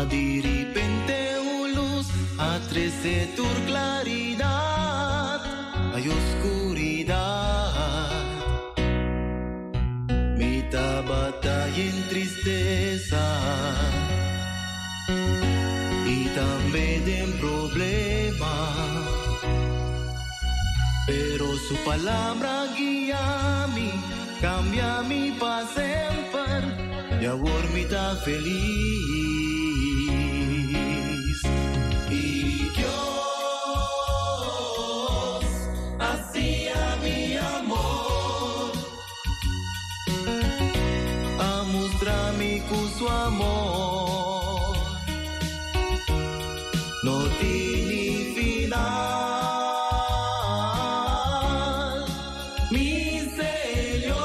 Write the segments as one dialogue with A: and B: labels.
A: Di ripente un lus a trese tur klaridat, ay oskuridat. Mi tabata yen tristesa i tambe den problema. Pero su palabra guia mi, cambia mi pa semper, i awor mi ta felis. I Dios hacia mi amor, a mustra mi cu su amor no tiene final. Mi Señor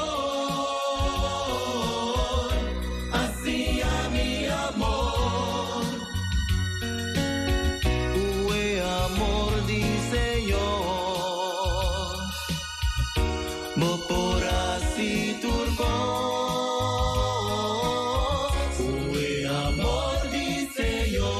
A: hacia mi amor, cu e amor di Señor, bo por haci tur cos, cu e amor di Señor.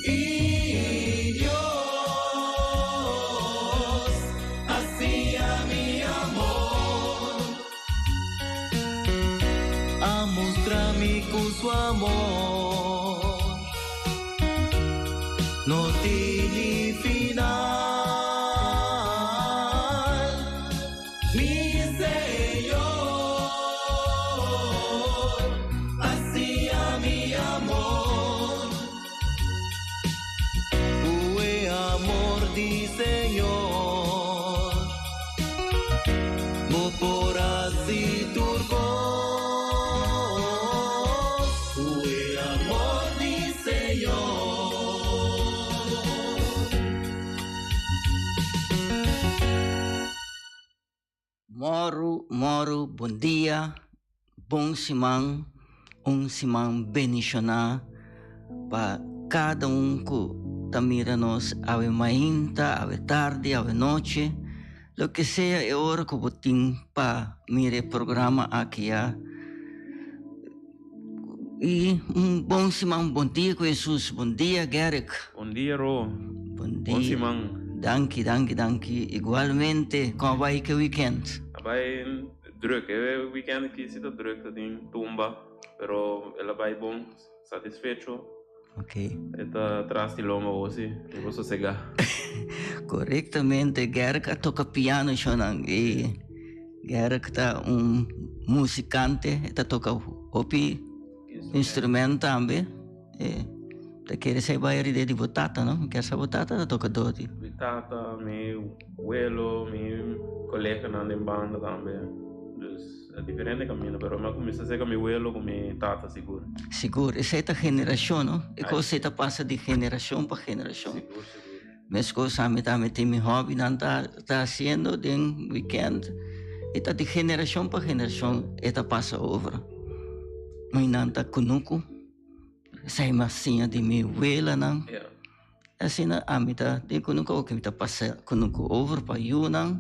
A: I Dios hacia mi amor, a mustra mi cu su amor no tiene final. Mi Señor hacia mi amor, cu e amor di Señor, bo por haci tur cos, cu e amor di Señor.
B: Mòru, mòru, bon dia, bon siman, un siman bendishoná pa kada un ku ta mira nos awe mainta, awe tardi, awe nochi, loke sea e ora ku bo tin pa mira e programa aki ya. I un bon siman, bon dia ku Hesus, bon dia Gerrit.
C: Bon dia Ro,
B: Bon
C: bon
B: dia.
C: siman.
B: Danki, danki, danki. Igualmente, kon a bai ke weekend?
C: A bai druk, e weekend aki si ta druk, ta tin tumba, pero el a bai bon, satisfecho.
B: Ok.
C: E ta tras di lomba bo si, mi por sosega.
B: Korektamente, Gerrit a toka piano shownan i Gerrit ta un musikante, e ta toka hopi instrument tambe. E ta kere sa e bai ride di bo tata, no? Mi kier sa bo tata ta toka doti.
C: Mi tata, mi welo, mi koleganan den banda tambe. Dus a diferente kaminda, pero mi a kuminsá serka mi welo ku mi tata sigur.
B: Sigur, esei ta generashon, no? E kos ei ta pasa di generashon pa generashon.
C: Sigur, sigur.
B: Meskos ami tambe tin mi hòbinan ta ta hasiendo den wikènt, e ta di generashon pa generashon e ta pasa over. Mi nan ta kunuku. Esei mi a siña di mi welanan. Asina ami ta den kunuku oke mi ta pasa kunuku over pa yunan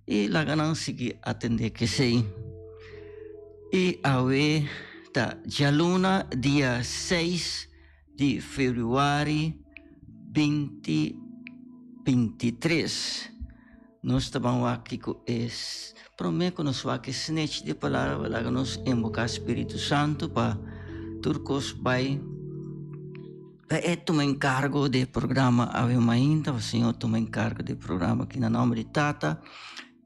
B: i laga nan sigui atendé kesei. I awe ta djaluna dia seis di febrüari binti bintitres. Nos ta ban wak kiko e promé ku nos wak e snitch di palabra laga nos inboká Spiritu Santu pa tur kos bai pa e tuma enkargo di e programa awe mainta pa Señor tuma enkargo di e programa aki na nòmber di Tata.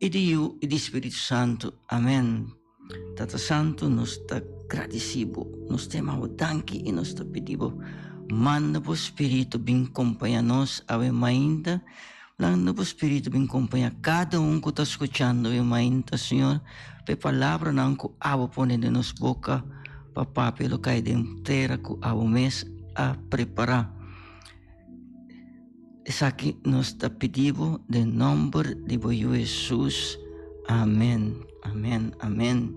B: i di Yu i di Spiritu Santu. Amen. Tata Santu, nos ta gradisí bo, nos ta yama bo danki i nos ta pidi bo, manda bo Spiritu bin kompañá nos awe mainta. Manda bo Spiritu bin kompañá kada un ku ta skuchando awe mainta, Señor, pa e palabranan ku abo pone den nos boka pa papia lo kai den tera ku abo mes a prepará. Esaki nos ta pidi bo den nomber di bo Yu Hesus. Amen, amen, amen.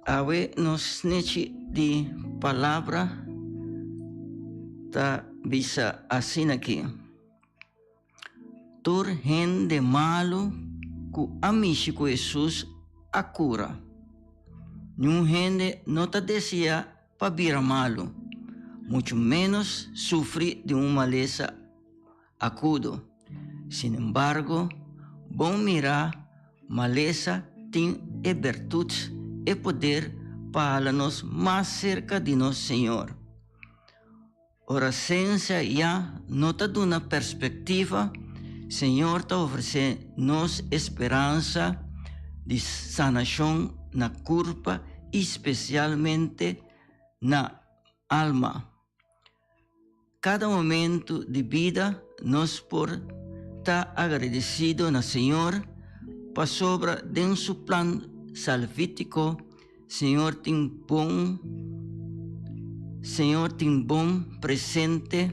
B: Awe nos snechi di palabra ta bisa asina aki. Tur hende malu ku a mishi ku Hesus a kura. Niun hende no ta desea pa bira malu, muchu ménos sufri di un malesa akudo. Sinembargo, bon mirá, malesa tin e bertut, e poder pa hala nos mas serka di nos Señor. Ora sensia ya no ta duna perspektiva, Señor ta ofresé nos e speransa di sanashon na kurpa i spesialmente na alma. Kada momentu di bida nos por ta agradesido na Señor pasobra den Su plan salvítiko Señor tin bon Señor tin bon presente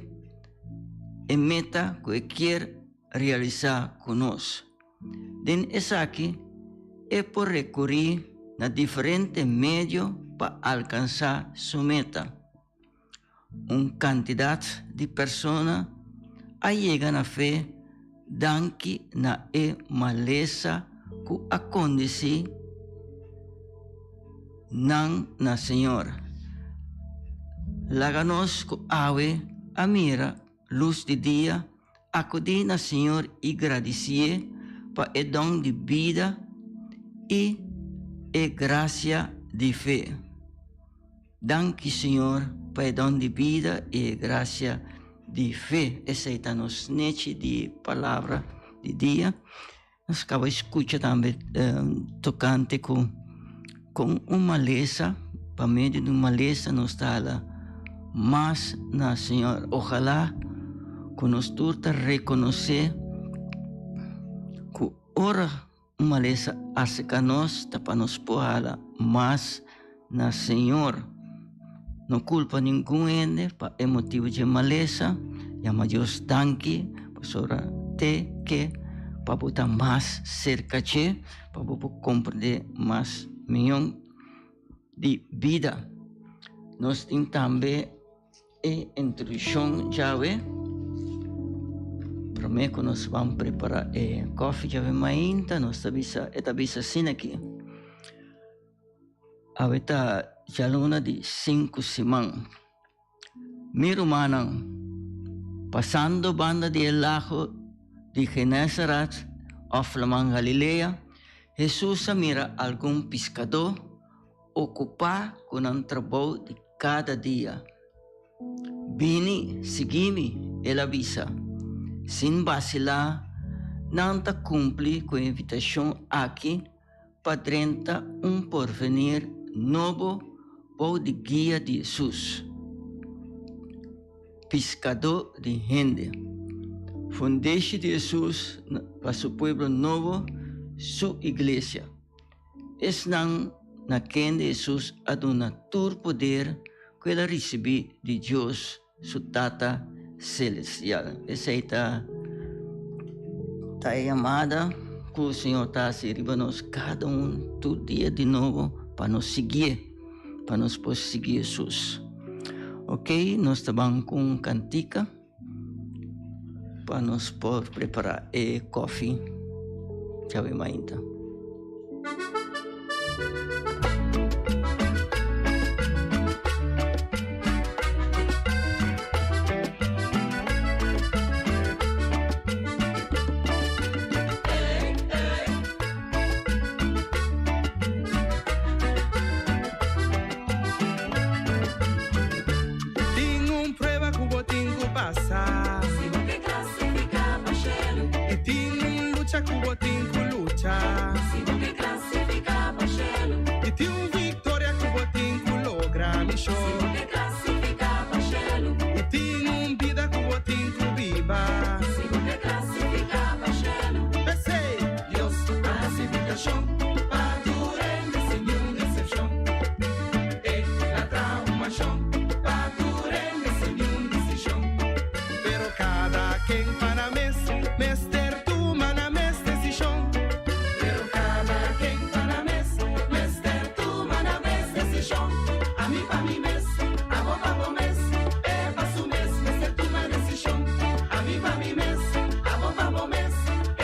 B: e meta ku e kier realisá ku nos. Den esaki e por rekurí na diferente medio pa alkansá su meta. Un kantidat di persona a yega na fe danki na e malesa ku a kondisí nan na Señor. Laga nos ku awe a mira lus di dia akudí na Señor i gradisié pa e don di bida i e grasia di fe. Danki Señor pa e don di bida i e grasia di fe. Esei ta nos nechi di palabra di dia. Nos kaba di skucha tambe tokante ku kon un malesa, pa medio di un malesa nos ta hala mas na Señor. Ojalá ku nos tur ta rekonosé ku ora Un malesa aserka nos ta pa nos por hala mas na Señor. No kulpa ningun hende pa e motibu dje malesa. Yama Dios danki pasobra te ke pa bo ta mas serka dje, pa bo por komprendé mas mion di bida. Nos tin tambe. E introduccion djawe, prome cu nos ban prepara e koffie djawe mainta, nos ta bisa, e ta bisa asina aki, Awe ta djaluna di sinku siman. Mi rumannan, pasando banda di e lago di Genesaret of Laman Galilea, Hesus a mira algun piskadó okupá ku nan trabou di kada dia. Bini, sigui mi, el a bisa. Sin basilá, nan ta kumpli ku e invitashon aki pa drenta un porvenir nobo bou di guia di Hesus, Piskadó di hende. Fundeshi di Hesus pa su pueblo nobo, su iglesia. Esnan na kende Hesus a duna tur poder ku el a risibí di Dios, su Tata selestial. Esei ta ta e yamada ku Señor ta hasi riba nos kada un tur dia di nobo pa nos siguié, pa nos por sigui Hesus. Ok, nos ta ban ku un kantika. Pa nos por prepara e kofi djawe mainta.
A: Tin un prueba ku bo tin ku pasa.
D: Si bo ke klasifiká pa shelu.
A: I tin un lucha. lucha ku bo tin ku lucha.
D: Si bo ke klasifiká pa shelu.
A: I tin un viktoria ku bo tin ku logra, mi
D: Si bo
A: shon.
D: ke klasifiká pa shelu.
A: I tin un bida ku bo tin ku biba.
D: Si bo ke klasifiká pa shelu.
A: P'esei, Dios a hasi invitashon pa tur hende sin niun eksepshon. E la traha un manshon pa tur hende sin niun distinshon. Pero kada ken pa nan mes mester tuma nan mes desishon. Pero kada ken pa nan mes mester tuma nan mes desishon. Ami pa mi mes, abo pa bo mes, e pa su mes mester tuma desishon. Ami pa mi mes, abo pa bo mes,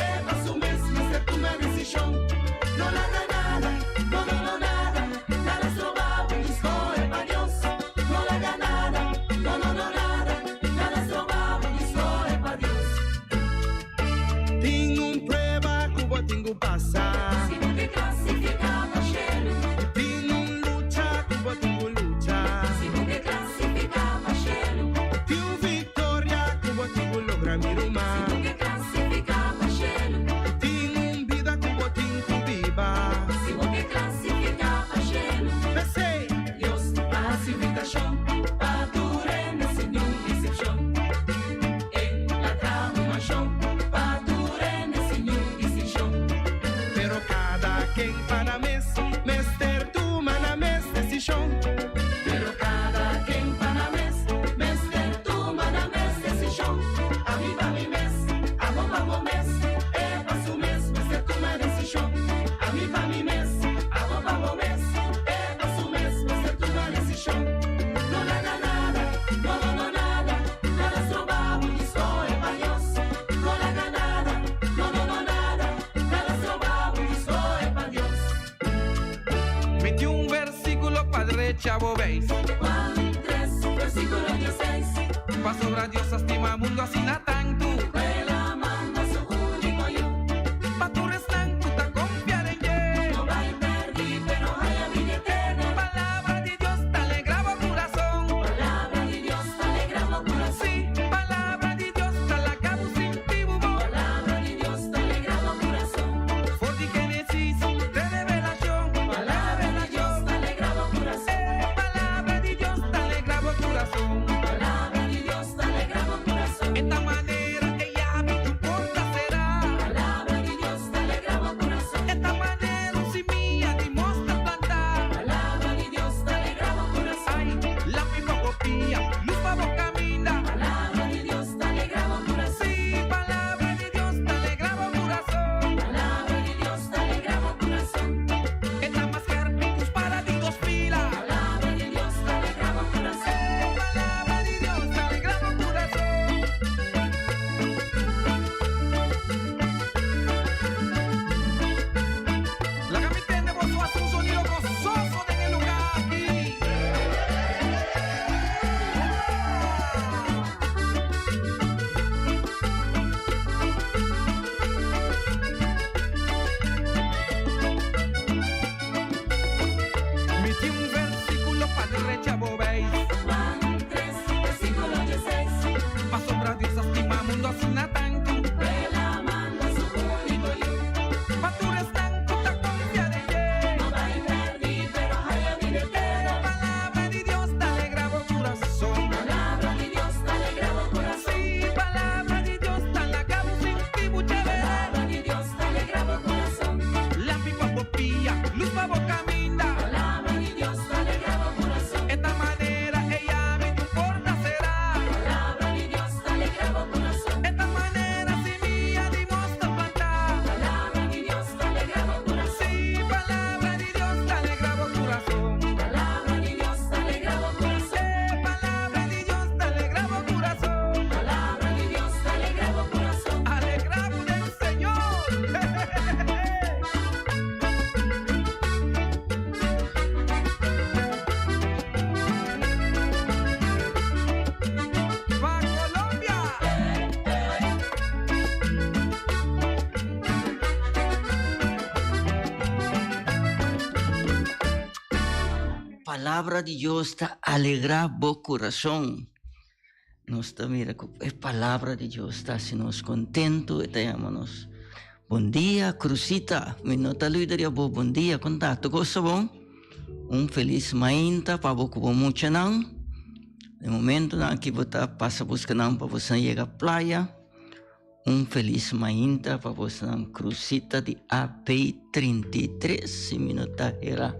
A: e pa su mes mester tuma desishon. No laga nada, no no no nada, nada stroba bo di skohe pa Dios. No laga nada, no no no nada, nada stroba bo di skohe pa Dios. Tin un prueba ku bo tin ku pasa.
D: Si bo ke klasifiká pa shelu.
A: Tin un lucha ku bo tin ku lucha.
D: Si bo ke klasifiká pa shelu.
A: Tin un viktoria ku bo tin ku logra, mi
D: Si bo
A: ruman.
D: ke klasifiká pa shelu.
A: Tin un bida ku bo tin ku biba.
D: Si bo ke klasifiká pa shelu.
A: P'esei, Dios a hasi invitashon pa tur hende sin niun eksepshon. E la traha un manshon pa tur hende sin niun distinshon. Pero kada ken pa nan mes mester tuma nan mes desishon.
D: Pero kada ken pa nan mes mester tuma nan mes desishon.
A: Ami pa mi mes, abo pa bo mes, e pa su mes mester tuma desishon. Ami pa mi mes, abo pa bo mes, e pa su mes mester tuma desishon. No laga nada, no no no nada, nada stroba bo di skohe pa Dios. No laga nada, no no no nada, nada stroba bo di skohe pa Dios.
E: Mi tin un versíkulo pa drecha bo beis.
D: Juan 3, versíkulo 16.
E: Pasobra Dios a stima mundu asina tantu.
D: Ku el a manda su úniko yu.
E: Pa tur esnan ku ta konfia den dje.
D: No bai pèrdí, pero haña bida eterno.
E: Palabra di Dios ta alegrá bo kurason.
D: Palabra di Dios ta alegrá bo kurason.
E: Sí, palabra di Dios ta laga bo sinti bo bon.
D: Palabra di Dios ta alegrá bo kurason.
E: For di Génesis te Revelashon.
D: Palabra di Dios ta alegrá bo kurason.
E: Palabra di Dios ta alegrá bo kurason.
D: Palabra di Dios ta alegrá bo kurason.
E: E ta manera e yabi di un porta será.
D: Palabra di Dios ta alegrá bo kurason.
E: E ta manera un simia di mòster plantá.
D: Palabra di Dios ta alegrá bo kurason.
E: Ai, lampi pa bo pia, lus pa bo kaminda.
D: Palabra di Dios ta alegrá bo kurason.
E: Sí, palabra di Dios ta alegrá bo kurason.
D: Palabra di Dios ta alegrá bo kurason.
E: E ta mas skèrpi ku spada di dos fila.
D: Palabra di Dios ta alegrá bo kurason.
E: Palabra di Dios ta alegrá bo kurason. Laga mi tende boso hasi un sonido gososo den e lugá aki. Mi tin un versíkulo pa drecha bo beis.
D: Juan 3, versíkulo 16.
E: Pasobra Dios a stima mundu asina tantu.
D: Ku el a manda su úniko yu.
E: Pa tur esnan ku ta konfia den dje.
D: No bai pèrdí, pero haña bida eterno.
E: Palabra di Dios ta alegrá bo kurason.
D: Palabra di Dios ta alegrá bo kurason.
E: Sí, palabra di Dios ta laga bo sinti bo chévere.
D: Palabra di Dios ta alegrá bo kurason.
E: Lampi pa bo pia, lus pa bo kaminda.
D: Palabra di Dios ta alegrá bo kurason.
E: E ta manera e yabi di un porta será.
D: Palabra di Dios ta alegrá bo kurason.
E: E ta manera simia di mòster plantá.
D: Palabra di Dios ta alegrá bo kurason.
E: Sí, palabra di Dios ta alegrá bo kurason.
D: Palabra di Dios ta alegrá bo kurason.
E: Palabra di Dios ta alegrá bo kurason.
D: Palabra di Dios ta alegrá bo kurason.
E: Alegrá bo den Señor. Pa Colombia.
B: Palabra di Dios ta alegrá bo kurason. Nos ta mira ku e palabra di Dios ta hasi nos kontentu, e ta yama nos. Bon dia, Cruzita. Mi no ta luida di bo. Bon dia, kon ta? Tur kos ta bon? Un felis mainta pa bo ku bo muchanan. E momentonan aki bo ta pasa buska nan pa boso yega playa. Un felis mainta pa bosonan Cruzita di AB 33, si mi no ta hera.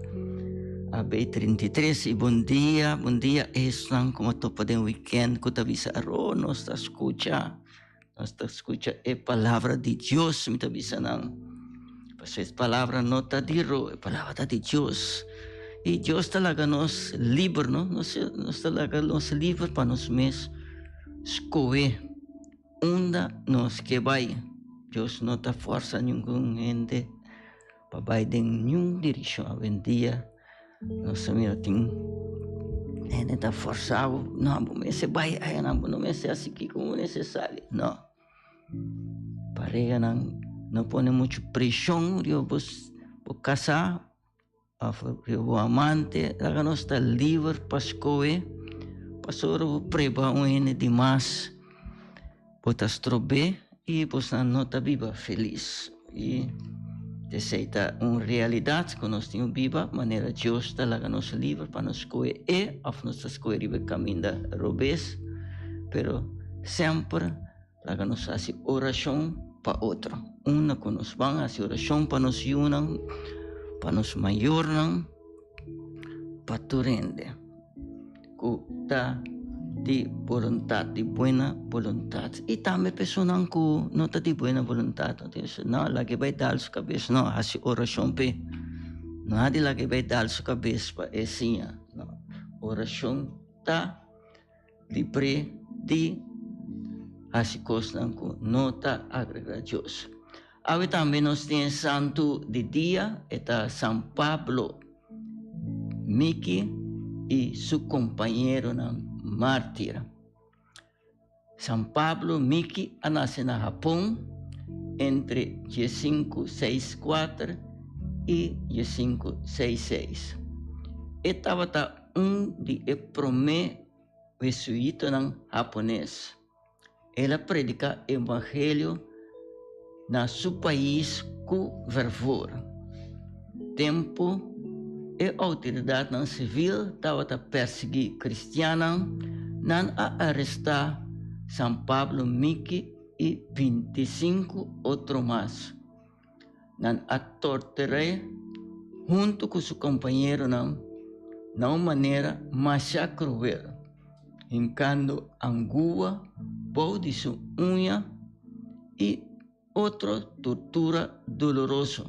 B: AB 33 y bon dia, bon dia esnan ku a topa den weekend ku ta bisa aro nos ta skucha. Nos ta skucha e palabra di Dios, mi ta bisa nan. Pasobra e palabra no ta di ro, e palabra ta di Dios. I Dios ta laga nos liber, no? Nos, nos ta laga nos liber pa nos mes skohe unda nos ke bai. Dios no ta forsa ningun hende pa bai den niun direkshon. Awendia Nos ta mira tin hende ta forsa bo, no, bo mester bai ayanan, bo no mester hasi kiko, bo mester sali. No. Parehanan no pone muchu preshon riba bo, bo kasá òf riba bo amante, laga nos ta liber pa skohe, pasobra bo preba un hende di mas, Bo ta strob'é i bosnan no ta biba felis. I esei ta un realidat ku nos tin biba manera Dios ta laga nos liber pa nos skohe e òf nos ta skohe riba e kaminda robes. Pero semper laga nos hasi orashon pa otro. Unda ku nos ban hasi orashon pa nos yunan, pa nos mayornan, pa tur hende. Ku ta di boluntat, di buena boluntat. I tambe personanan ku no ta di buena boluntat, no ta bisa, no, laga e bai dal su kabes, no, hasi orashon p'e. No hadi laga e bai dal su kabes pa e siña, no. Orashon ta libr'é di hasi kosnan ku no ta agrada Dios. Awe tambe nos tin e santu di dia, e ta San Pablo. Miki i su kompañeronan mártir. San Pablo Miki a nase na Hapon entre diesinku seis kuater i diesinku seis seis. E tabata un di e promé jesuitonan hapones. El a prediká evangelio na su pais ku fervor. Tempu e outoridatnan sivil tabata persiguí kristiannan, nan a arestá San Pablo Miki i bintisinku otro mas. Nan a tortur'é huntu ku su kompañeronan na un manera masha kruel, hinkando angua bou di su uña i otro tortura doloroso.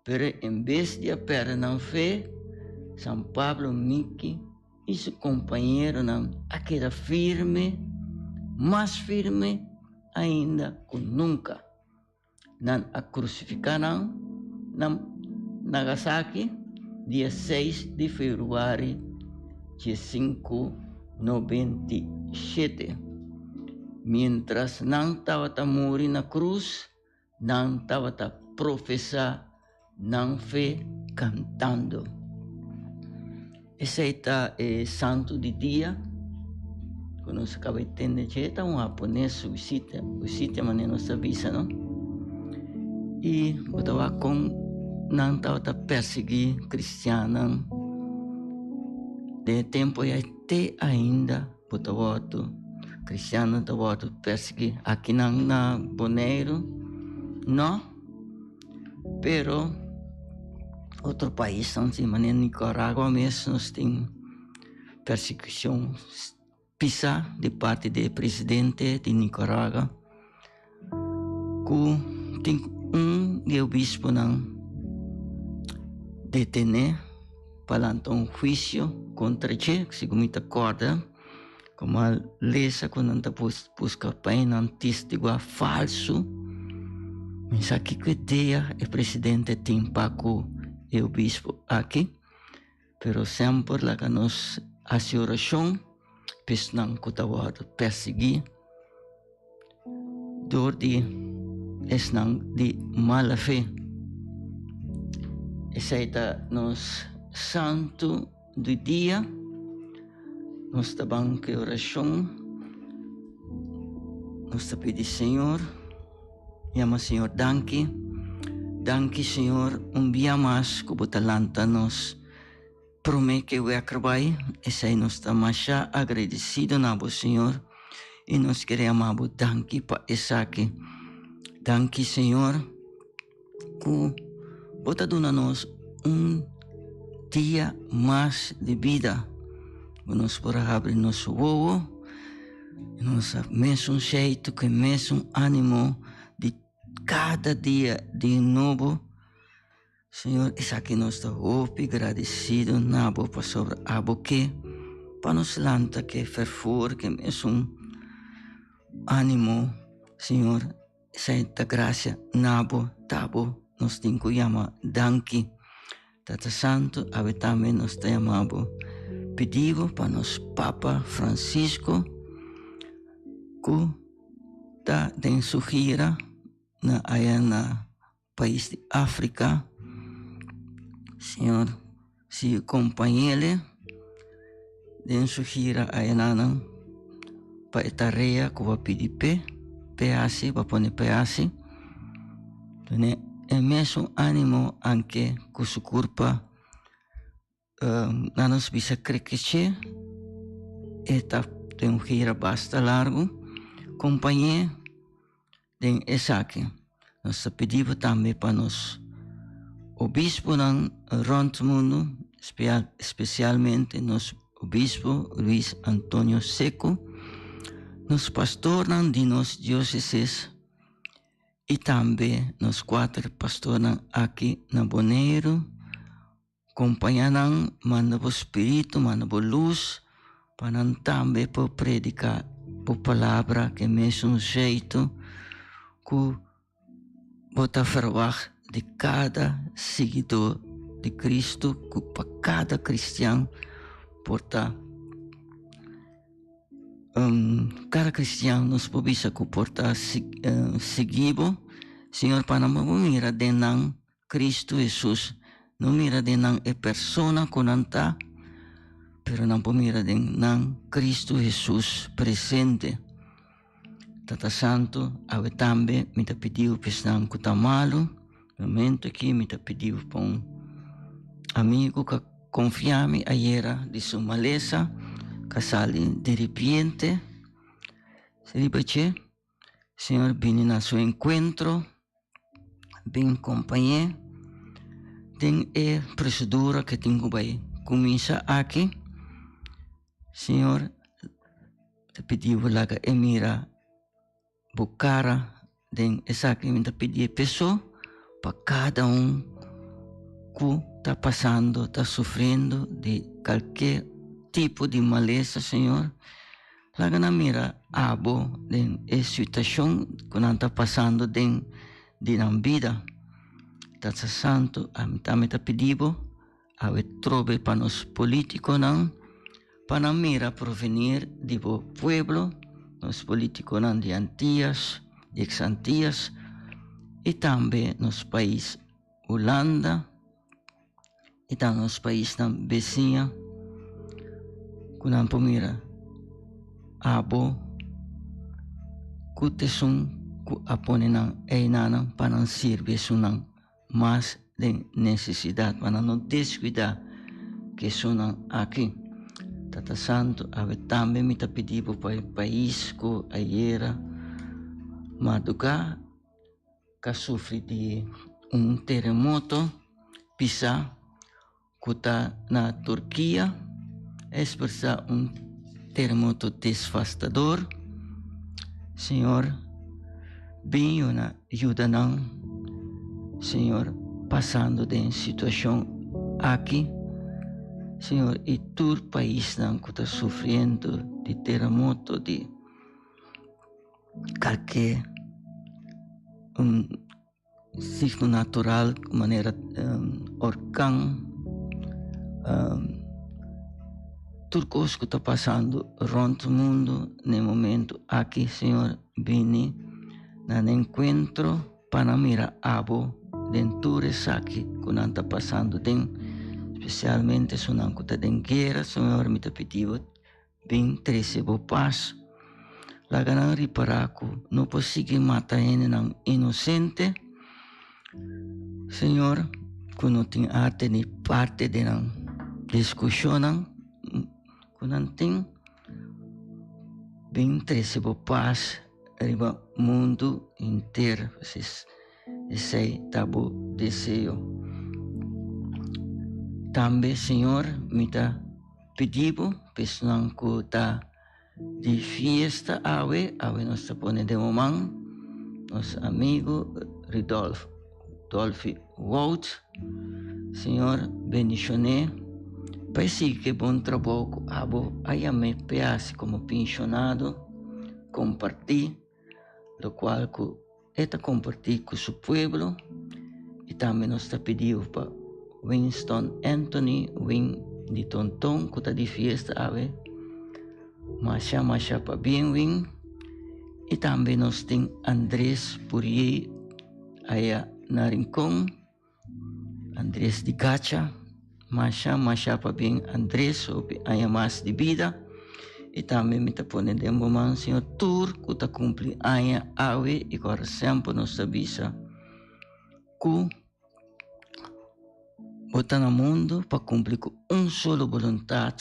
B: Pero en bes di a pèrdè nan fe, San Pablo Miki i su kompañeronan a keda firme, mas firme ainda ku nunka. Nan a krusifiká nan na Nagasaki dia seis di febrüari diesinku nobenta i shete. Miéntras nan tabata muri na krus, nan tabata profesá nan fe kantando. Esei ta e santu di dia ku nos a kaba di tende dje. Ta un hapones su bisita, bisita manera nos ta bisa no. I bo ta wak kon nan tabata persiguí kristiannan den e tempu ei te ainda bo ta wòrdu kristiannan ta wòrdu persiguí akinan na Boneiru no. Pero otro paisnan si manera Nicaragua mes nos tin persecucion pisa di parti di e presidente di Nicaragua cu tin un di e obisponan detene pa lanta un huicio contra dje, segun mi ta corda, como a lesa cu nan ta busca pa e nan testigua falso. Mi sa kico idea e presidente tin pa cu e obispo aki, pero semper laga nos haci oracion pa esnan cu ta wordo persigui door di esnan di mala fe. Esey ta nos santo di dia. Nos ta ban ku e orashon. Nos ta pidi Señor. Yama Señor danki. Danki Señor un bia mas ku bo ta lanta nos promé ke wèker bai. Esei nos ta masha agradesido na bo Señor i nos kere yama bo danki pa esaki. Danki Señor ku bo ta duna nos un dia mas di bida. Ku nos por a habri nos wowo. Nos a mesun sheitu ku e mesun animo di kada dia di nobo. Señor, esaki nos ta hopi gradesido na bo pasobra abo ke pa nos lanta ke fervor, ke mesun animo. Señor, esei ta gracia na bo, ta bo nos tin ku yama danki. Tata Santu, awe tambe nos ta yama bo pidi bo pa nos Papa Francisco ku ta den su gira na aya na pais di Afrika. Señor sigui kompañele den su gira aya nan pa e tarea ku bo a pidi p'e, p'e hasi, bo a pone p'e hasi. Tene e mesun animo anke ku su kurpa nan nos bisa krekeche e ta den un gira basta largu kompañe den esaki. Nos ta pidi bo tambe pa nos obisponan rònt mundu spesialmente nos obispo Luis Antonio Seco, nos pastornan di nos diosesis. I tambe nos kuater pastornan aki na Boneiru, kompañá nan, manda bo spiritu, manda bo lus, pa nan tambe por prediká bo palabra ku e mesun zjeitu ku bo ta ferwagt di kada siguidó di Kristu, ku pa kada kristian por ta. Kada kristian nos por bisa ku por ta sigui bo, Señor, pa nan por mira den nan Kristu Hesus. No mira den nan e persona ku nan ta, pero nan por mira den nan Kristu Hesus presente. Tata Santu, awe tambe mi ta pidi bo pa esnan ku ta malu. Momento aki mi ta pidi bo pa un amigu ku a konfia mi ayera di su malesa ku a sali diripiente riba dje. Señor bini na su enkuentro, bin kompañ'é den e prosedura ku e tin ku bai kuminsá aki. Señor ta pidi bo laga e mira bo cara den esaki mi ta pidi e peso pa cada un cu ta pasando ta sufriendo di calke tipo di malesa Señor laga nan mira abo den e situacion cu nan ta pasando den di nan bida Tata Santo ami tambe ta pidi bo awe trobe pa nos politiconan pa nan mira provenir di bo pueblo, nos politiconan di Antillas, di ex Antillas y tambe nos pais Hulanda y tambe nos paisnan beciña cu nan por mira abo cu ta esun cu a pone nan eynanan pa nan sirbi esunnan. Mas den nesesidat pa nan no deskuidá ku esunnan aki. Tata Santu, awe tambe mi ta pidi bo pa e pais ku ayera mardugá ka sufri di un teremoto pisá ku ta na Turkia, a ekspresá un teremoto desvastador. Señor, bin yuna yuda nan, Señor, pasando den situashon aki, Señor, i tur paisnan ku ta sufriendo di teremoto, di kalke un. Signo natural manera orkan, tur kos ku ta pasando rònt mundu na e momentu aki Señor bini na nan enkuentro pa nan mira abo den tur esaki ku nan ta pasando den, spesialmente esunnan ku ta den guera Señor mi ta pidi bo. Bin trese bo pas. Laga nan ripará ku no por sigui mata hendenan inosente, Señor, ku no tin arte ni parte den nan diskushonnan ku nan tin. Bin trese bo pas riba mundu henter. Esei ta bo deseo. Tambe, Señor, mi ta pidi bo pa esnan ku ta di fiesta awe, awe nos ta pone den bo man nos amigu Rudolf, Dolfi Wout. Señor, bendishon'é pa e sigui ku e bon trabou ku abo a yam'é p'e hasi komo penshonado, kompartí lokual ku E ta kompartí ku su pueblo i tambe nos ta pidiu pa Winston Anthony Win di Tonton ku ta di fiesta awe. Masha masha pabien Win. I tambe nos tin Andres Puriey aya na Rincon. Andres di Gacha, masha masha pabien Andres hopi aña mas di bida y tambe mi ta pone den bo man Señor tur cu ta cumpli aña awe y cu ora semper nos ta bisa cu bo ta na mundo pa cumpli cu un solo boluntad.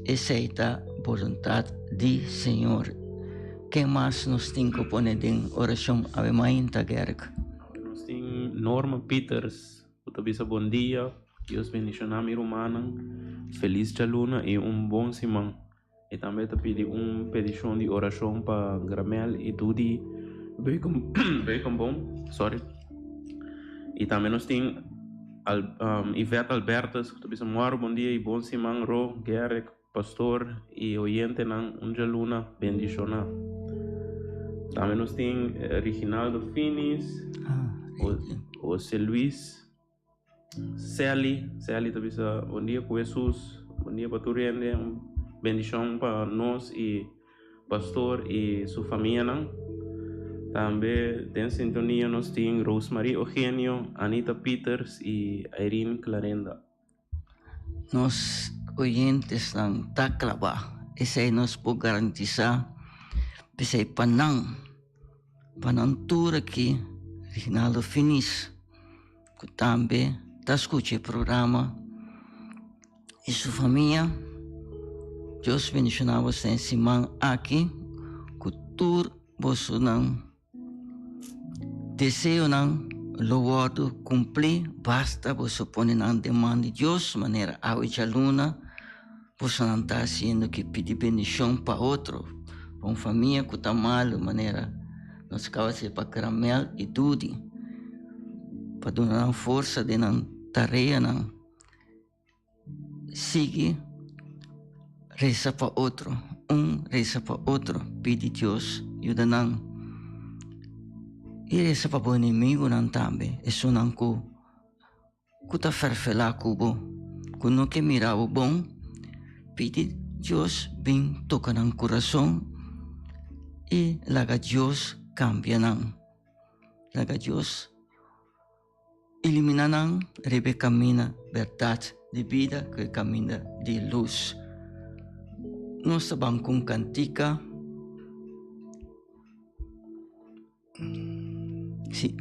B: Esei ta boluntat di Señor. Ken mas nos tin ku pone den orashon awe mainta, Gerk?
C: Nos tin Norma Pieters ku ta bisa bon dia, Dios bendishoná mi rumannan, felis djaluna i un bon siman. E tambe ta pidi un pedishon di orashon pa Gramel i Dudi Beukenboom, sorry. I tambe nos tin Al, um, Yvette Albertus, ku ta bisa Muaru bon dia i bon siman Ro, Gerrick, pastor i oyentenan un djaluna bendishoná. Tambe nos tin eh, Reginaldo Finis,
B: Ah,
C: Jose Luis, Sally, Sally ta bisa bon dia ku Hesus, bon dia pa tur hende, un bendishon pa nos i Pastor y su famianan. Tambe den sintonia nos tin Rosemarie Eugenio, Anita Pieters y Irene Clarenda.
B: Nos oyentesnan ta claba, esey nos por garantisa, p'esey pa nan, pa nan tur aki, Reginaldo Finis, cu tambe ta scucha e programa, y su famia. Dios bendiciona boso den siman aki cu tur bosonan deseonan lo wordo cumpli basta boso pone nan den man di Dios manera awe djaluna bosonan ta haciendo ki pidi bendicion pa otro pa un famia cu ta malo manera nos caba di pa Gramel y Dudi pa duna nan forsa den nan tareanan. Sigui resa pa otro, un resa pa otro, pidi Dios yuda nan. I resa pa bo enemigunan tambe, esunnan ku ku ta ferfelá ku bo, ku no ke mira bo bon, pidi Dios bin toka nan kurason i laga Dios kambia nan, laga Dios. Iluminá nan riba e kaminda bèrdat di bida ku e kaminda di lus. Nos ta ban ku un kantika. Sí.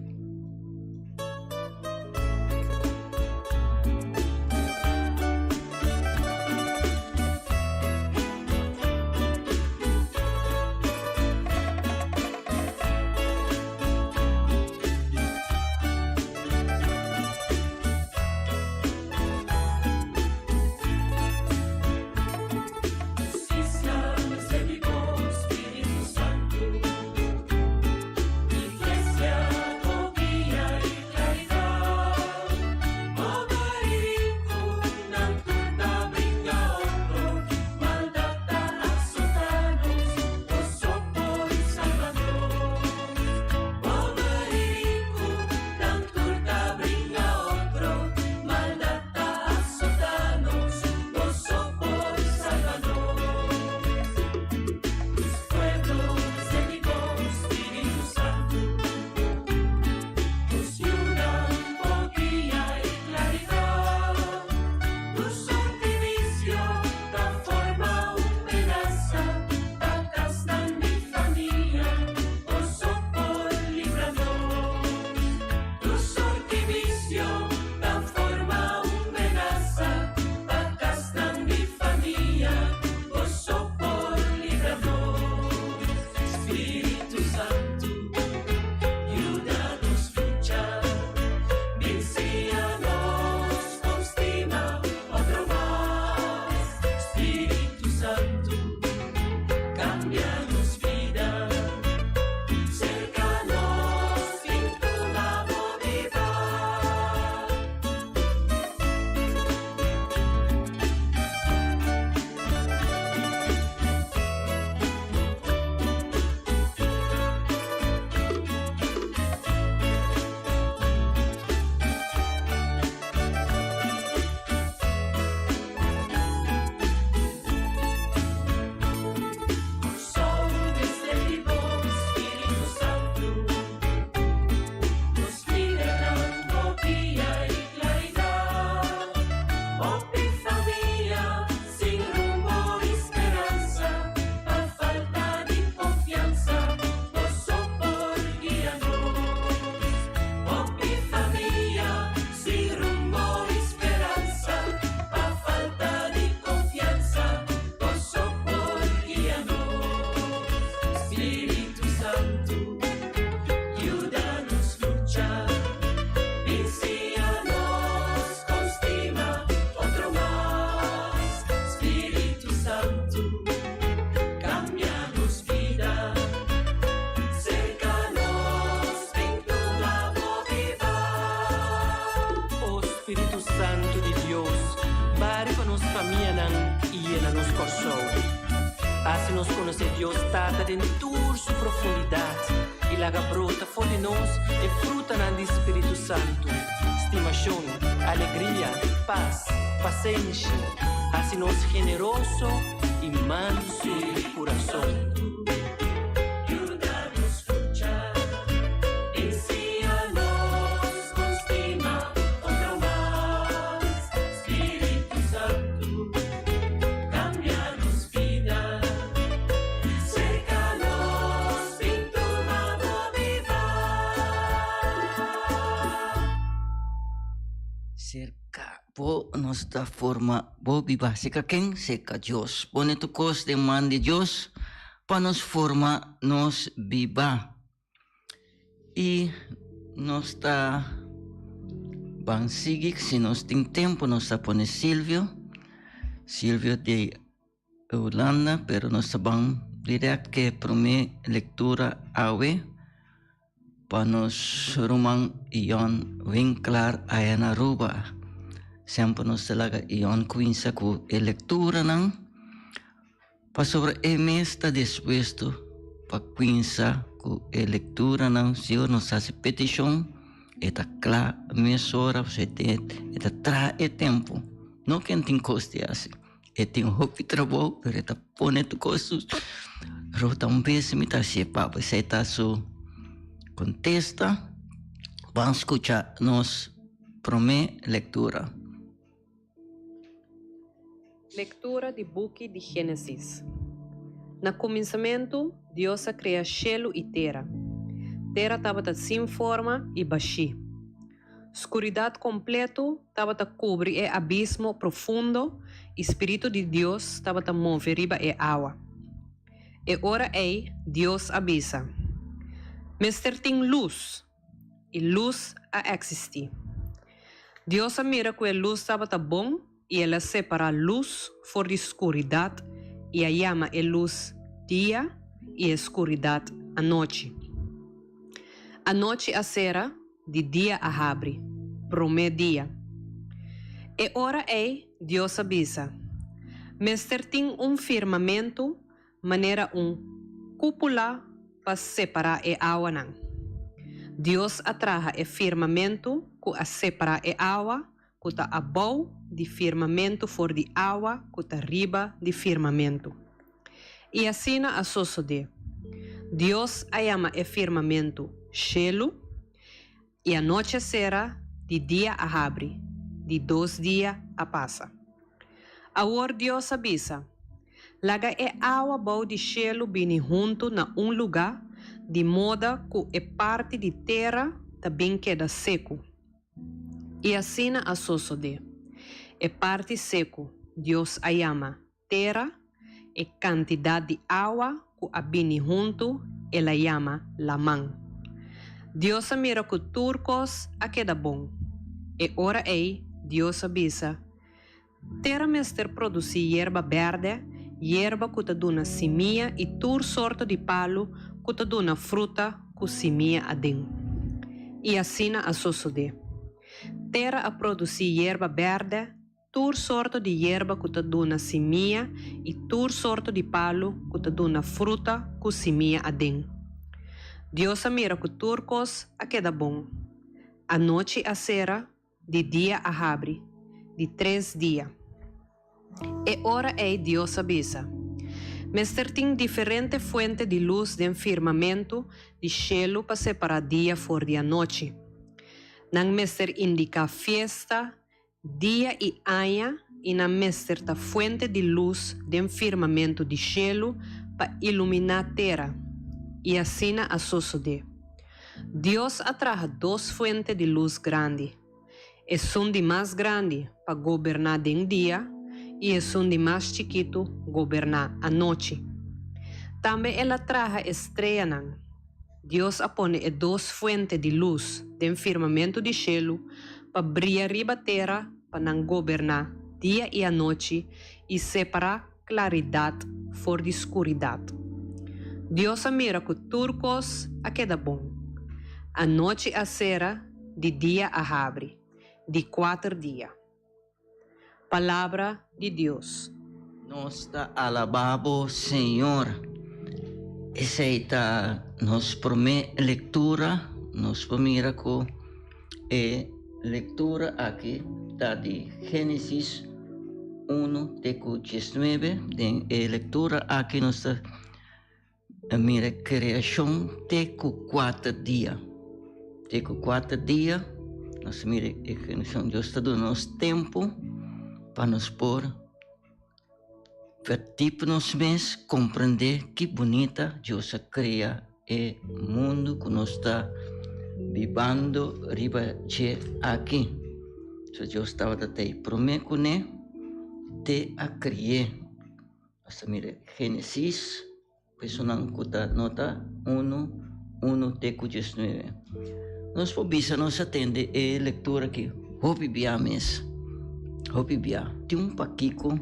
F: Hasi nos konosé Dios Tata den tur su profundidat i laga brota for di nos e frutanan di Spiritu Santu, stimashon, alegria, pas, pasenshi. Hasi nos generoso i mansu di kurason.
B: Serka bo nos ta forma bo biba. Serka ken? Serka Dios. Pone tur kos den man di Dios pa nos forma nos biba. I nos ta ban sigui, si nos tin tempu nos ta pone Silvio, Silvio di Hulanda, pero nos ta ban direct ke prome lectura awe pa nos ruman Ion Winklaar aya na Aruba. Semper nos ta laga Ion cuminsa cu e lecturanan. Pasobra e mes ta dispuesto pa cuinsa cu e lecturanan, si ora nos haci peticion, e ta cla mesora, pasobra e ta traha e tempo. No ken tin cos di haci, e tin hopi trabou, pero e ta pone tur cos su rota un bes mi ta hacié papa, esey ta su contesta. Ban scucha nos prome lectura.
G: Lektura di buki di Génesis. Na kuminsamentu, Dios a krea shelu i tera. Tera tabata sin forma i bashí. Skuridat kompletu tabata kubri e abismo profundo i spiritu di Dios tabata move riba e awa. E ora ei, Dios a bisa, Mester tin lus! i lus a eksistí. Dios a mira ku e lus tabata bon i el a separá lus for di skuridat i a yama e lus dia i e skuridat anochi. Anochi a sera, di dia a habri, promé dia. E ora ei Dios a bisa, Mester tin un firmamentu manera un cúpula pa separá e awanan. Dios a traha e firmamentu cu a separá e awa cu ta abou di firmamentu for di awa cu ta riba di firmamentu. I asina a sosodé. Dios a yama e firmamentu shelu, i anochi a sera, di dia a habri, di dos dia a pasa. Awor Dios a bisa, Laga e awa bou di shelu bini huntu na un lugá, di moda ku e parti di tera ta bin keda seku. I asina a sosodé. E parti seku Dios a yama tera, e kantidat di awa ku a bini huntu el a yama laman. Dios a mira ku tur kos a keda bon. E ora ei Dios a bisa, Tera mester produsí yerba bèrdè, yerba ku ta duna simia i tur sorto di palu ku ta duna fruta ku simia aden. I asina a sosodé. Tera a produsí yerba bèrdè, tur sorto di yerba ku ta duna simia i tur sorto di palu ku ta duna fruta ku simia aden. Dios a mira ku tur kos a keda bon. Anochi a sera, di dia a habri, di tres dia. E ora ei Dios a bisa, Mester tin diferente fuente di lus den firmamentu di shelu pa separá dia for di anochi. Nan mester indiká fiesta, dia i aña i nan mester ta fuente di lus den firmamentu di shelu pa iluminá tera. I asina a sosodé. Dios a traha dos fuente di lus grandi, esun di mas grandi pa goberná den dia i esun di mas chikitu goberná anochi. Tambe el a traha e streanan. Dios a pone e dos fuente di lus den firmamentu di shelu pa bria riba tera pa nan goberná dia i anochi i separá klaridat for di skuridat. Dios a mira ku tur kos a keda bon. Anochi a sera, di dia a habri, di kuater dia. Palabra di Dios.
B: Nos ta alabá bo, Señor. Esei ta nos promé lektura. Nos por mira ku e lektura aki ta di Génesis 1 te ku 19. Den e lektura aki nos ta mira kreashon te ku kuater dia. Te ku kuater dia nos mira e kreashon. Dios ta duna nos tempu pa nos por verdiep nos mes, komprendé ki bunita Dios a krea e mundu ku nos ta bibando riba dje aki. So Dios tabata ta ei promé kuné te a kri'é. Nos ta mira Génesis, personan ku ta nota unu, unu te ku diesnuebe. Nos por bisa nos a tende e lektura aki hopi bia mes, hopi bia. Tin un pakiko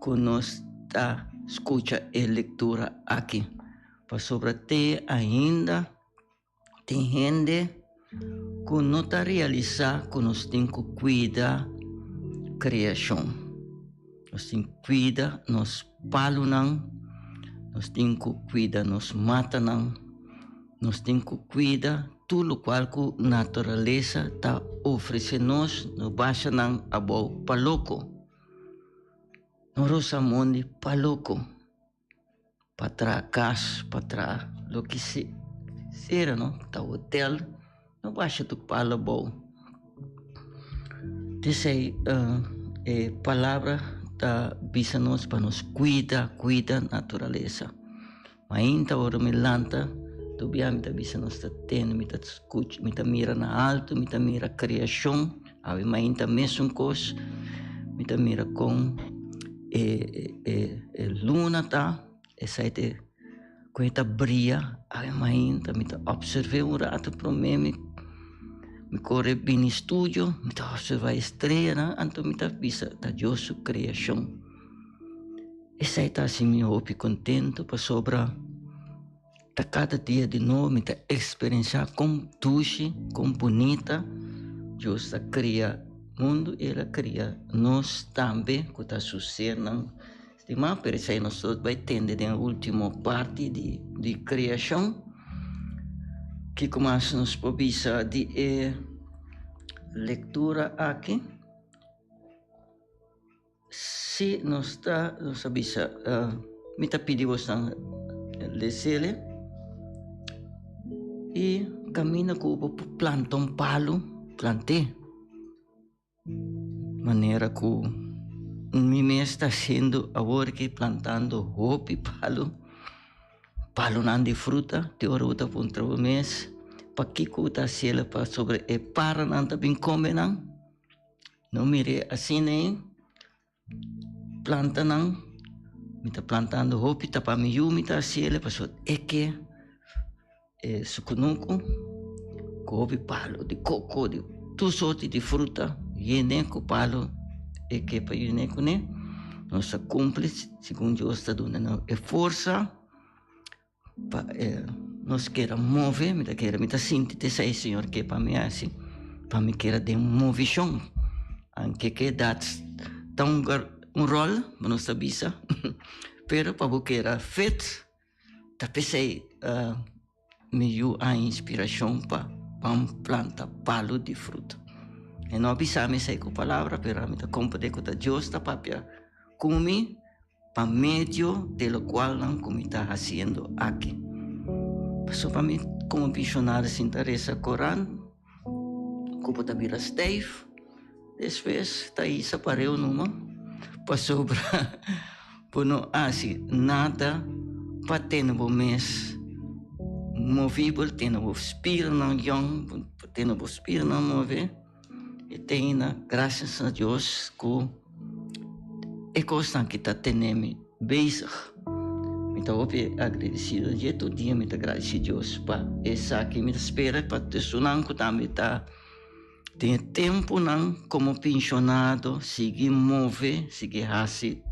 B: ku nos ta skucha e lektura aki, pasobra te ainda Tin hende ku no ta realisá ku nos tin ku kuida kreashon. Nos tin kuida nos palunan, nos tin ku kuida nos matanan, nos tin ku kuida tur lokual ku naturalesa ta ofresé nos, no basha nan abou pa loko. No rosa mondi pa loko. Pa traha kas, pa traha loke sera no, ta hotel, no basha tur palo abou. P'esei e palabra ta bisa nos pa nos kuida, kuida naturalesa. Mainta ora mi lanta, tur bia mi ta bisa nos ta tende, mi ta skucha, mi ta mira na alto, mi ta mira kreashon. Awe mainta mesun kos, mi ta mira kon e e e luna ta, esei ta kon e ta bria. Awe mainta mi ta opserv'é un rato promé mi mi kore bini studio, mi ta opservá e streanan, anto mi ta bisa ta Dios su kreashon. Esei ta hasi mi hopi kontentu pasobra ta kada dia di nobo mi ta eksperensiá kon dushi, kon bunita Dios ta kria mundu i el a kria nos tambe ku ta su sernan stimá. Pero esei nos ta bai tende den e ultimo parti di kreashon. Kiko mas nos por bisa di e lektura aki? Si nos ta, nos a bisa, mi ta pidi bosnan lesele i kaminda ku bo por planta un palu, plant'é. Manera ku mi mes ta hasiendo awor ki plantando hopi palu, palunan di fruta, te ora bo ta puntra bo mes pakiko bo ta hasiel pasobra e paranan ta bin kome nan. No mir'é asina ei, plantanan, mi ta plantando hopi, ta pa mi yu mi ta hasiel pasobra e ke e su kunuku ku hopi palu di koko, di tur sorti di fruta yen'é ku palu e ke pa yen'é kuné. Nos ta kumpli segun Dios ta duna nos e forsa. Pa e nos keda move, mi ta kere, mi ta sinti te esei Señor ke pa mi hasi, pa mi keda den movishon. Anke ke edat ta un un ròl, bo nos ta bisa, pero pa bo keda fit, ta p'esei mi yu a inspirashon pa ban planta palu di fruta. E no a bisa mi esei ku palabra, pero ami ta komprende ku ta Dios ta papia ku mi. Pa medio de locualnan cu mi ta haciendo aki. Pasobra pa mi como misionario sin ta reza Coran, cu bo ta bira stijf, despues ta hisa pareu numa, pasobra bo no haci nada pa tene bo mes movibel, tene bo spiernan yong, pa tene bo spiernan move. E tene gracias na Dios cu e cosnan ki ta tene mi bezig. Mi ta hopi agradecido dje tur dia mi ta gradici Dios pa esaki. Mi ta spera pa esunnan cu tambe ta den e temponan como pensionado sigui move, sigui haci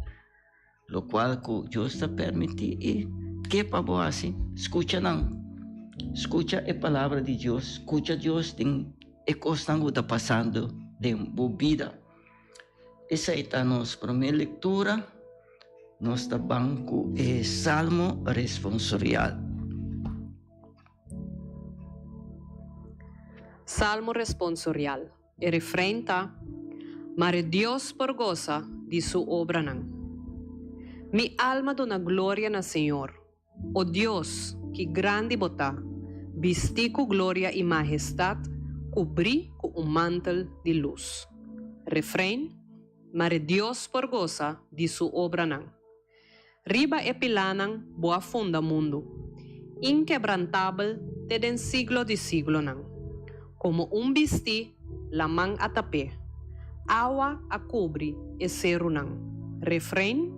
B: locual cu Dios ta permiti y ke pa bo haci, scucha nan. Scucha e palabra di Dios, scucha Dios den e cosnan cu ta pasando den bo bida. Esai ta nos prome lectura. Nos ta ban ku e Salmo responsorial.
G: Salmo responsorial. E refrein ta, Mare Dios por gosa di su obranan. Mi alma duna gloria na Señor. O Dios, ki grandi bo ta, bistí ku gloria i mahestat, kubrí ku un mantel di lus. Refrein, Mare Dios por gosa di su obranan. Riba e pilánan bo a funda mundu, inkebrantabel te den siglo di siglonan. Komo un bistí, laman a tap'é, awa a kubri e serunan. Refrein,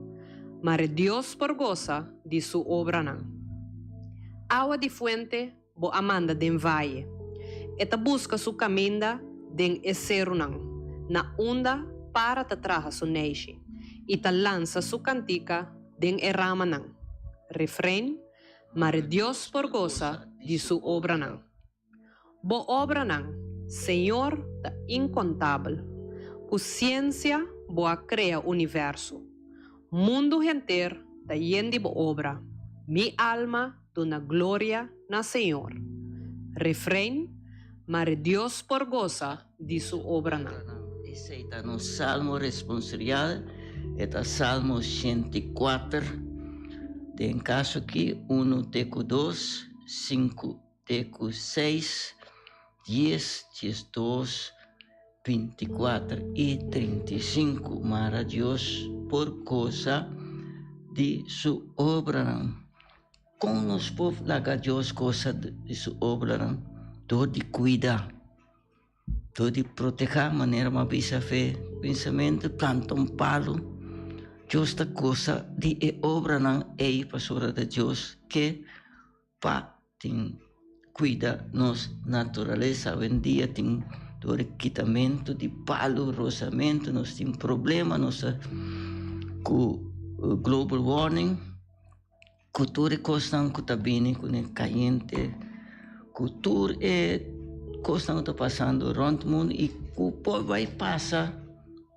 G: Mare Dios por gosa di su obranan. Awa di fuente bo a manda den vaye. E ta buska su kaminda den e serunan, na unda para ta traha su neishi, i ta lansa su kantika den e ramanan. Refrein, Mare Dios por gosa di su obranan. Bo obranan, Señor, ta inkontabel. Ku siensia bo a krea universo. Mundu henter ta yen di bo obra. Mi alma duna gloria na Señor. Refrein, Mare Dios por gosa di su obranan.
B: Esei ta nos salmo responsorial, e ta Salmo 104. Den kaso aki, unu te ku dos, sinku Te ku seis, dies, 12, 24 i 35 Mara Dios por gosa di su obranan. Kon nos por laga Dios gosa di su obranan? Dor di kuida, dor di protehá, manera mi a bisa fe kuminsamentu, planta un palu. Dios ta gosa di e obranan ei pasobra ta Dios ke Pa tin cuida nos naturalesa awendia tin door e kitamento di palo rosamento nos tin problema nos ta cu global warming cu tur e cosnan cu ta bini cu e cayente cu tur e cosnan cu ta pasando rond mundo y cu por bay pasa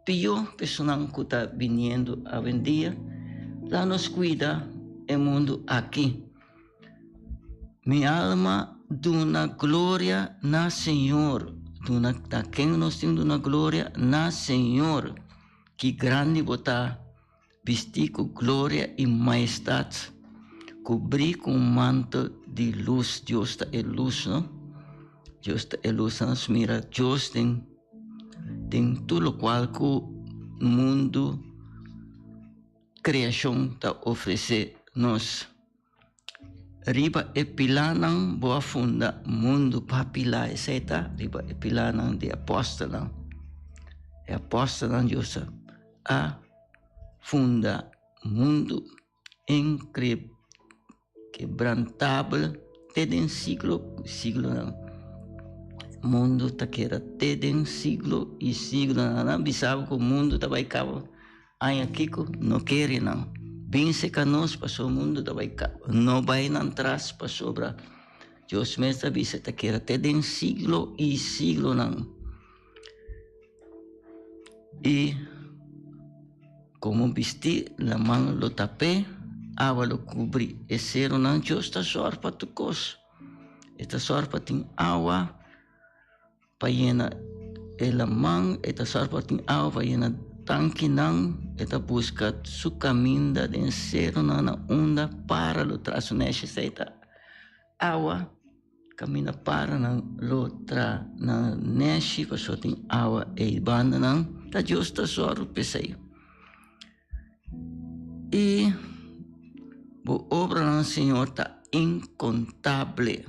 B: Pio personan ku ta biniendo awendia, la nos kuida e mundu aki. Mi alma duna gloria na Señor. Duna na ken nos tin duna gloria? Na Señor. Ki grandi bo ta, bistí ku gloria i maestat, kubrí ku un mantel di lus. Dios ta e lus, no? Dios ta e lus. Nos mira Dios den Den tur lokual ku mundu kreashon ta ofresé nos. Riba e pilánan bo a funda mundu pa pilá esei ta riba e pilánan di apòstelnan. E apòstelnan Dios a funda mundu Inkebrantabel te den siglo ku siglonan. Mundu ta keda te den siglo i siglonan. Nan bisa bo ku mundu ta bai kaba aña kiko? No kere nan. Bin seka nos pasobra mundu ta bai kaba. No bai nan tras pasobra Dios mes ta bisa ta keda te den siglo i siglonan. I komo bistí laman lo tap'é, awa lo kubri e serunan. Dios ta sòru pa tur kos. E ta sòru pa tin awa pa yena e laman, e ta sòru pa tin awa pa yena tankinan. E ta buska su kaminda den serunan na unda para lo traha su nèshi. Esei ta Awa kaminda para nan lo tra nan neshi pasobra tin awa ei banda nan ta Dios ta sòru p'esei. I bo obranan Señor ta inkontable.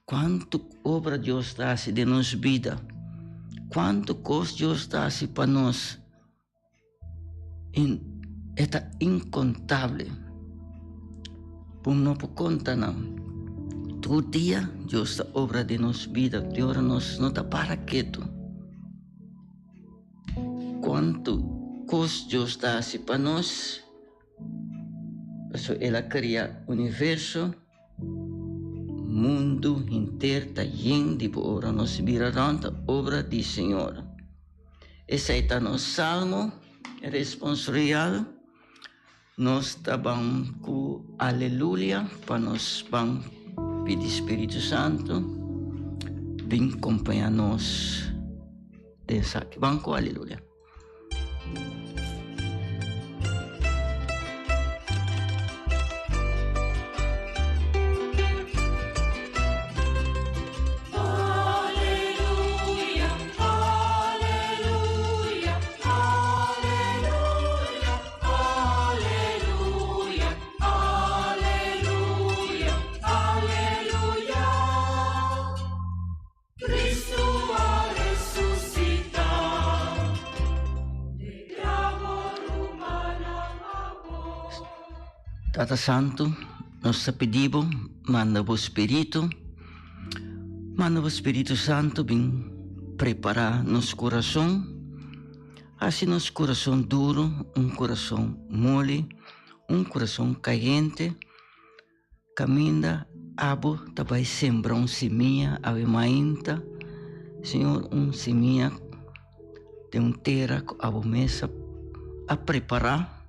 B: Kuantu obra Dios ta hasi den nos bida, kuantu kos Dios ta hasi pa nos. E ta inkontable. Bo no por konta nan. Tur dia Dios ta obra den nos bida, di ora nos no ta para ketu. Kuantu kos Dios ta hasi pa nos, pasobra el a kria universo, mundu henter ta yen di bo obra. Nos bira rònt ta obra di Señor. Esei ta nos salmo responsorial. Nos ta ban ku aleluya pa nos ban pidi Spiritu Santu bin kompañá nos den esaki. Ban ku aleluya. Tata Santu, nos ta pidi bo, manda bo Spiritu, manda bo Spiritu Santu bin prepara nos kurason. Hasi nos kurason duru un kurason moli, un kurason kayente, kaminda abo ta bai sembra un simia awe mainta, Señor, un simia den un tera ku abo mes a prepará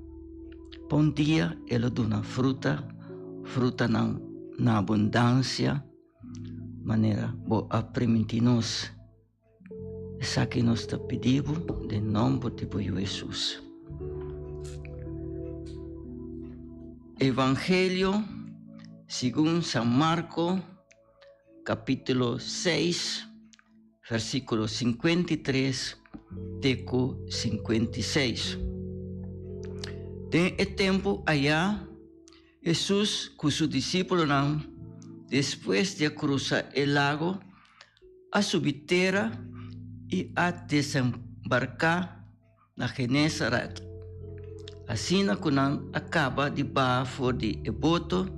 B: pa un dia e lo duna fruta, frutanan na abundansia, manera bo a primintí nos. Esaki nos ta pidi bo den nomber di bo Yu Hesus. Evangelio segun San Marco capítulo 6 versículo 53 te ku 56. Den e tempu aya Hesus ku su disípulonan despues di a krusa e lago a subi tera i a desembarká na Genesaret. Asina ku nan a kaba di baha for di e boto,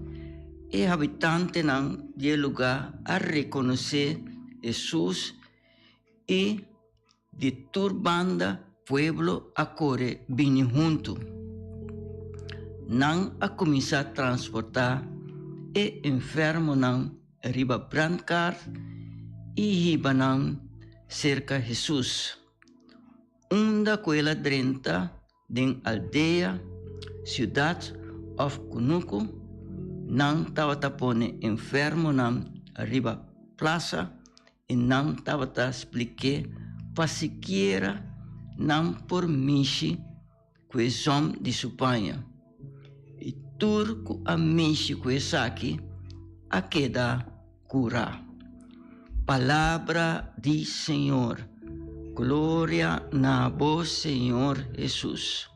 B: e habitantenan di e lugá a rekonosé Hesus i di tur banda pueblo a kore bini huntu. Nan a kuminsá transportá e enfermonan riba brandkar i hiba nan serka Hesus. Unda ku el a drenta den aldea, siudat òf kunuku, nan tabata pone enfermonan riba plasa i nan tabata splik'é pa sikiera nan por mishi ku e zòm di su paña. I tur ku a mishi ku esaki a keda kurá. Palabra di Señor. Gloria na bo Señor Hesus.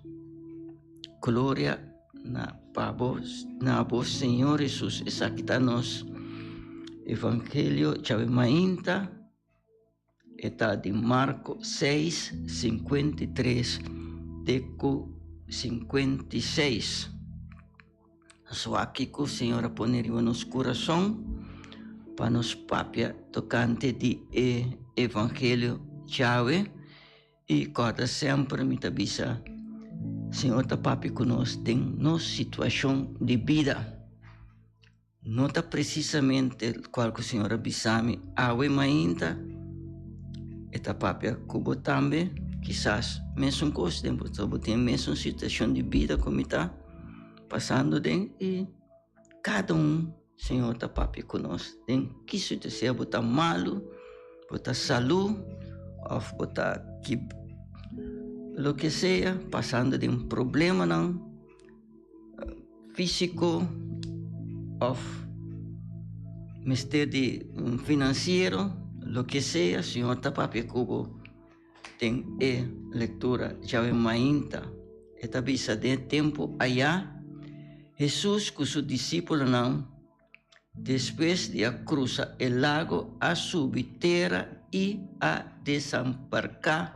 B: Gloria na pa bo na bo Señor Hesus. Esaki ta nos Evangelio djawe mainta. E ta di Marko seis, 53 te ku 56. Nos wak kiko Señor a pone riba nos kurason pa nos papia tokante di e Evangelio djawe. I kòrda semper mi ta bisa, Señor ta papia ku nos den nos situashon di bida. No ta precisamente cual cu Señor a bisa mi awe mainta, e ta papia cu bo tambe, kisas mesun cos den bo bo tin mesun situacion di bida cu mi ta pasando den y cada un Señor ta papia cu nos den ki situacion bo ta malo, bo ta salud of bo ta ki loke sea pasando den problemanan. Físiko òf mester di un finansiero, loke sea, Señor ta papia ku bo den e lektura djawe mainta. E ta bisa den e tempu ayá, Hesus ku su disípulonan, despues di a krusa e lago, a subi tera i a desambarká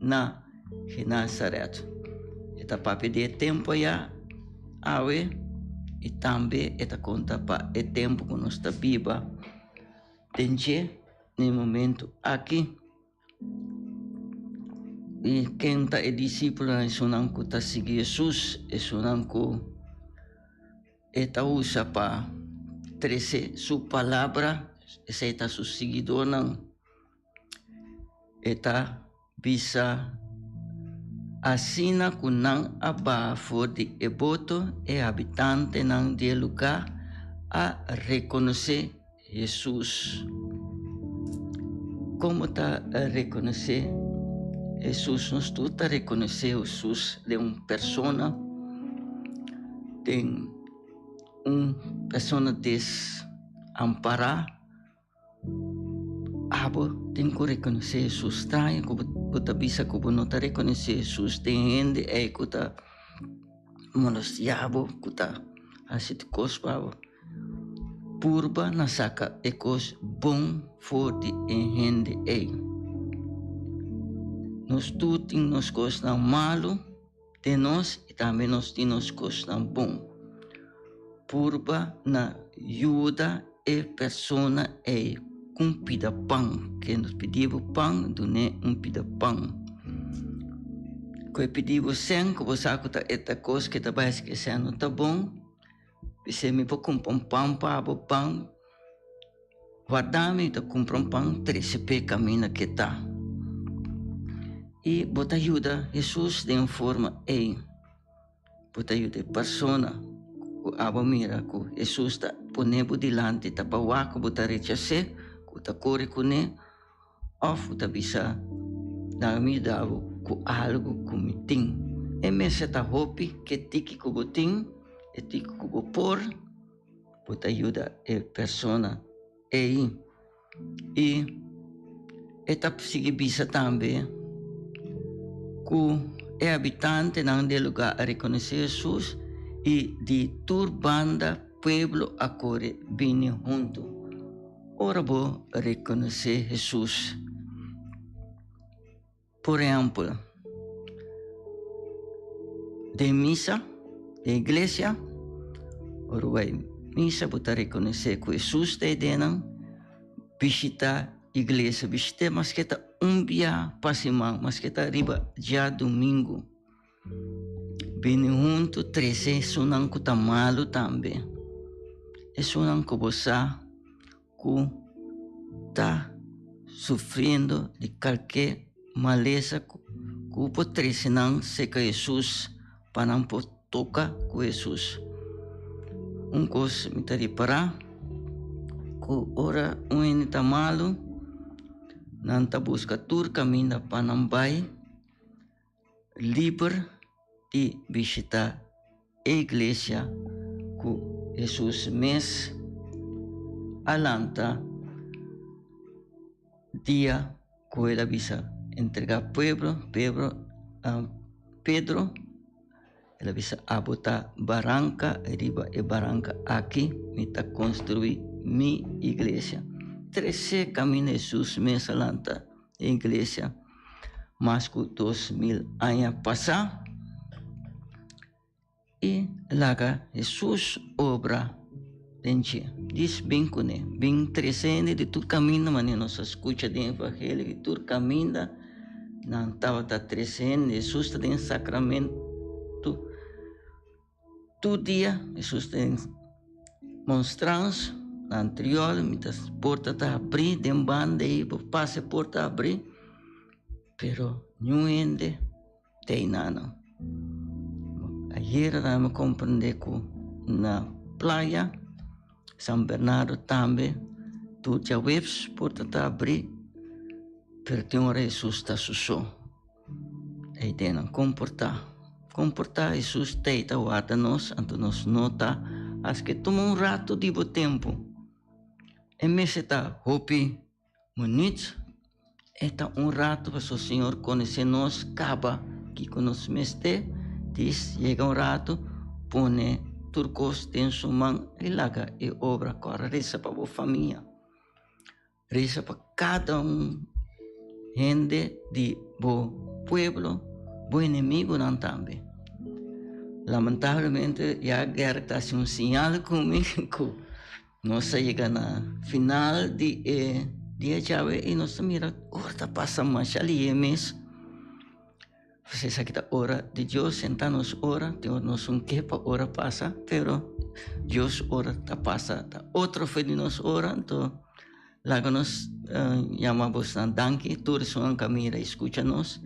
B: Na Genasaret. E ta papia di e tempu ayá, awe, i tambe e ta konta pa e tempu ku nos ta biba den dje na e momentu aki. I ken ta e disipelnan? Esunnan ku ta sigui Hesus, esunnan ku e ta usa pa trese su palabra, esei ta su siguidónan. E ta bisa. Asina ku nan a baha for di e boto, e habitantenan di e lugá a rekonosé Hesus. Kon bo ta rekonosé Hesus? Nos tur ta rekonosé Hesus den un persona, den un persona desampará. Abo tin ku rekonosé Hesus. Straño ku bo ta bisa ku bo no ta rekonosé Hesus den hende ei ku ta molestiá bo, ku ta hasi tur kos pa bo. Purba na saka e kos bon for di e hende ei. Nos tur tin nos kosnan malu den nos i tambe nos tin nos kosnan bon. Purba na yuda e persona ei ku un pida pan. Ke nos pidi bo pan, dun'é un pida pan. Ku e pidi bo sèn, ku bo sa ku ta e ta kos ke ta bai hasi ku e sèn no ta bon, bis'é mi por kumpra un pan pa bo, pan warda mi ta kumpra un pan trese p'e kaminda ke ta. I bo ta yuda Hesus den un forma ei. Bo ta yuda e persona ku abo mira ku Hesus ta pone bo dilanti ta pa wak ku bo ta rechas'é, ku ta kore kuné, òf bo ta bisa, Laga mi yuda bo ku algu ku mi tin. E mester ta hopi ke tiki ku bo tin, e tiki ku bo por, bo ta yuda e persona ei. I e ta sigui bisa tambe ku e habitantenan di e lugá a rekonosé Hesus i di tur banda pueblo a kore bini huntu. Ora bo rekonosé Hesus. Por ehèmpel, den misa, den iglesia, ora bo bai misa bo ta rekonosé ku Hesus ta ei den nan, bishitá iglesia, bishit'é maske ta un bia pa siman, maske ta riba djadumingu. Bini huntu trese esunnan ku ta malu tambe, esunnan ku bo sa ku ta sufriendo di kalke malesa ku por trese nan serka Hesus pa nan por toka ku Hesus. Un kos mi ta ripará ku ora un hende ta malu nan ta buska tur kaminda pa nan bai liber di bishita e iglesia ku Hesus mes a lanta dia ku el a bisa entrega pueblo, Pedro, Pedro el a bisa abo ta baranka riba e baranka aki mi ta konstrui mi iglesia. Trese kaminda Hesus mes a lanta e iglesia mas ku 2000 aña pasá i laga Hesus obra den dje. Dis bin kuné, bin trese hende di tur kaminda manera nos a skucha den evangelio di tur kaminda nan tabata trese hende. Hesus ta den sakramento Tur dia Hesus ta den monstrans na antriol, mientras porta ta habrí den banda ei bo pasa e porta habrí, pero niun hende ta einan. Ayera nan mi komprendé ku na playa San Bernardo tambe tur djaweps porta ta habrí, pero tin ora Hesus ta su so. Ei den nan komportá. Komportá Hesus t'ei ta warda nos, anto nos no ta haske tuma un ratu di bo tempu. E mester ta hopi munit, e ta un ratu pasobra Señor konosé nos kaba kiko nos mester, dis yega un ratu pone tur kos den su man i laga e obra kòrda. Resa pa bo famia. Resa pa kada un hende di bo pueblo, bo enemigunan tambe. Lamentablemente ya guera ta hasi un siñal ku mi ku nos a yega na final di e dia djawe i nos ta mira ora ta pasa masha lihé mes. Pues esaki ta ora di Dios, senta nos ora, tin ora nos un ke pa ora pasa, pero Dios ora ta pasa, ta otro fe di nos ora, anto laga nos yama bosnan danki tur esun a mira y scucha nos.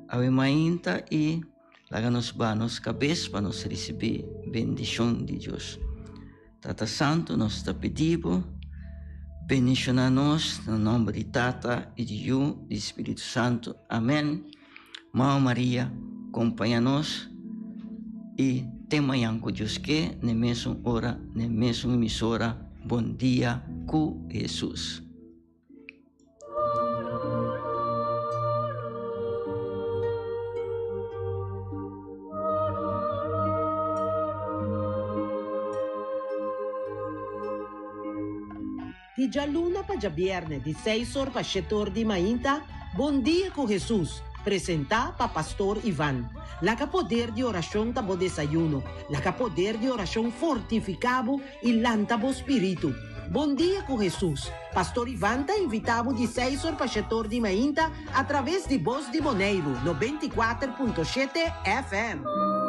B: Awe mainta i laga nos baha nos kabes pa nos risibí bendishon di Dios. Tata Santu, nos ta pidi bo, bendishoná nos na nòmber di Tata i di Yu i di Spiritu Santu. Amèn. Mama Maria, kompañá nos i te mañan ku Dios ke, n'e mesun ora, n'e mesun emisora. Bon dia ku Hesus.
H: Di djaluna pa djabièrnè di seis or pa shete or di mainta, Bon Dia ku Hesus, presentá pa Pastor Ivan. Laga poder di orashon ta bo desayuno. Laga poder di orashon fortifiká bo i lanta bo spiritu. Bon Dia ku Hesus, Pastor Ivan ta invitá bo di seis or pa shete or di mainta atraves di Bos di Boneiru, 94.7 FM.